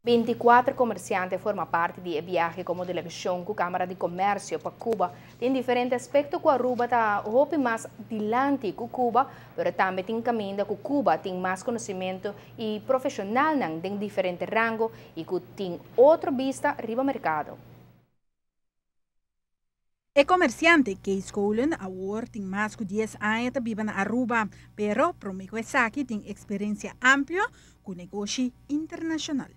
24 comerciante a forma parti di e biahe como delegacion cu Camara di Comercio pa Cuba. Tin diferente aspecto cu Aruba ta hopi mas dilanti cu Cuba, pero tambe tin caminda cu Cuba tin mas conocimento y profesionalnan den diferente rango y cu tin otro bista riba mercado. E comerciante Kees Kolen awor tin mas cu 10 aña ta biba na Aruba, pero prome cu esaki tin experiencia amplio cu negoshi internacional.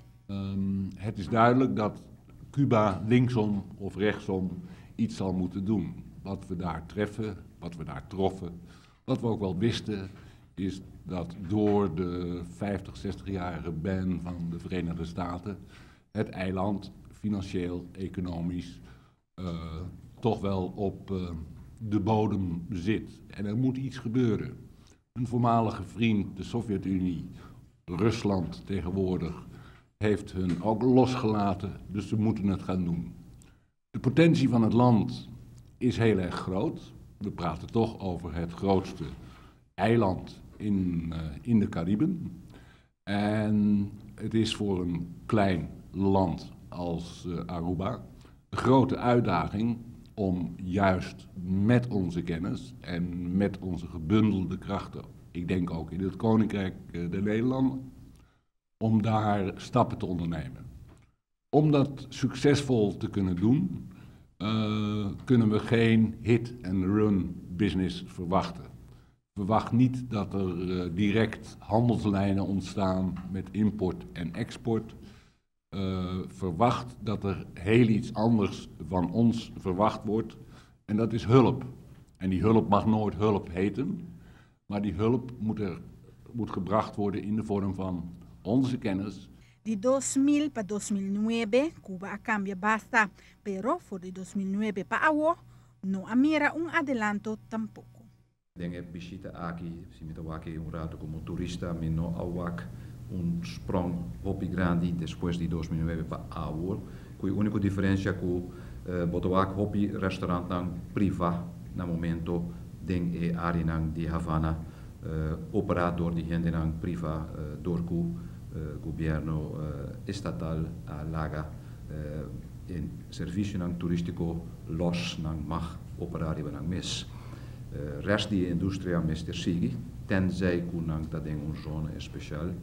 Het is duidelijk dat Cuba linksom of rechtsom iets zal moeten doen. Wat we daar treffen, wat we daar troffen, wat we ook wel wisten, is dat door de 50, 60-jarige ban van de Verenigde Staten het eiland financieel, economisch toch wel op de bodem zit. En er moet iets gebeuren. Een voormalige vriend, de Sovjet-Unie, Rusland tegenwoordig, heeft hun ook losgelaten, dus ze moeten het gaan doen. De potentie van het land is heel erg groot. We praten toch over het grootste eiland in de Cariben. En het is voor een klein land als Aruba een grote uitdaging om juist met onze kennis en met onze gebundelde krachten, ik denk ook in het Koninkrijk der Nederlanden, om daar stappen te ondernemen. Om dat succesvol te kunnen doen, kunnen we geen hit-and-run business verwachten. Verwacht niet dat er direct handelslijnen ontstaan met import en export. Verwacht dat er heel iets anders van ons verwacht wordt en dat is hulp. En die hulp mag nooit hulp heten, maar die hulp moet gebracht worden in de vorm van onze kennis. Di 2000 pa 2009, Cuba a cambia basta, pero for di 2009 pa awo, no a mira un adelanto tampoco. Den e bishita aki, si mi aki un rato como turista, mi no a wak un sprong hopi grandi despues di 2009 pa awor. Cu e unico diferencia cu bo ta wak hopi restaurantnan priva na momento den e area di Havana opera door di hendenan priva door cu gobierno estatal a laga e servicionan turistico los, nan mag opera riba nan mes. Rest di industria mester sigui, tenzij cu nan ta den un zona special.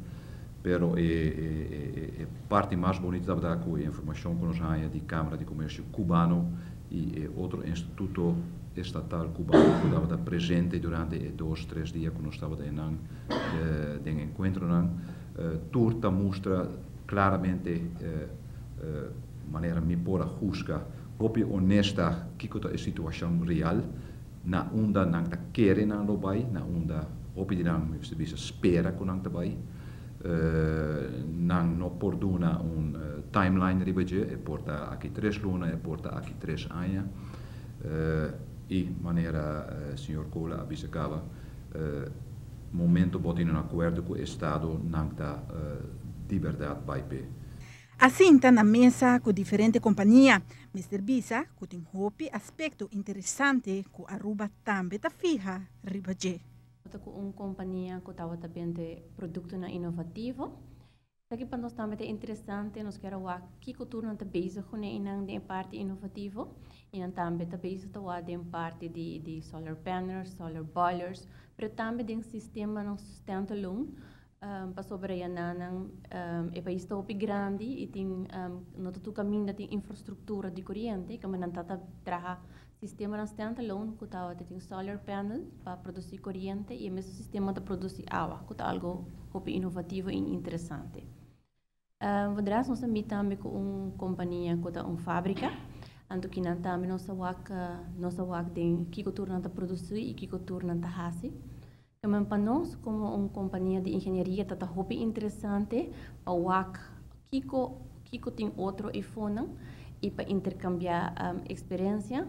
Pero e parti mas bunita ta cu e informacion cu nos haya di Camara di Comercio Cubano y e otro instituto estatal cubano cu tabata presente durante e 2, 3 dia cu nos tabata den encuentronan, tur ta mustra claramente, manera mi por a husga, hopi honesto kico ta e situacion real, na unda nan ta kere nan lo bay, na unda hopi di nan mi bisa spera cu nan ta bay. Nan no por duna un timeline riba dje, e por ta aki 3 luna, e por ta aki 3 aña. Y manera señor Kola a bisa caba, momento bo tin un acuerdo cu Estado, nan ta di berdad bay pe. A sinta na mesa cu diferente compania. Mr. Bisa, cu tin hopi aspecto interesante cu Aruba tambe ta fiha riba dje. Cu un compania cu tabata bende productonan inovativo. Aki pa nos tambe ta interesante, nos kier wak kico tur nan ta bezig cu nan den parti inovativo y nan tambe ta bezig ta wak den parti di solar panels, solar boilers, pero tambe den sistemanan standalone pasobra ya nan e pais ta hopi grandi y tin no ta tur caminda tin infrastructura di coriente, como nan ta traha sistemanan standalone cu ta tin solar panel pa produci coriente y e mesun sistema ta produci awa, cu ta algo hopi inovativo y interesante. Voor nos tambe tambe cu un compania cu ta un fabrica, anto cu nan tambe nos a wak den kico tur nan ta produci y kico tur nan ta hasi. Tambe pa nos, como un compania di ingenieria, ta hopi interesante pa wak kico tin otro eyfonan y pa intercambia experiencia.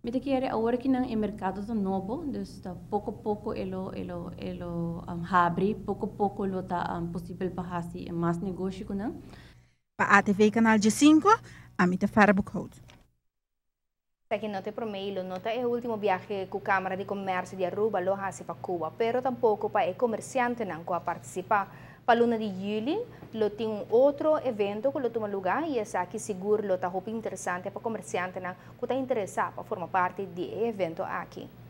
Mi ta kere awor cu nan e mercado ta nobo, dus ta poco poco e lo habri, poco poco lo ta posibel pa hasi mas negoshi cu nan. Pa ATV Canal G5, Amita Farbukhot. Aki no ta prome, no ta e ultimo biahe cu Camara di Comercio di Aruba lo hasi pa Cuba, pero tampoco pa e comerciantenan cu a participa. Pa luna di juli, lo tin un otro evento cu lo tuma luga y esaki sigur lo ta hopi interesante pa comerciantenan cu ta interesa pa forma parti di e evento aki.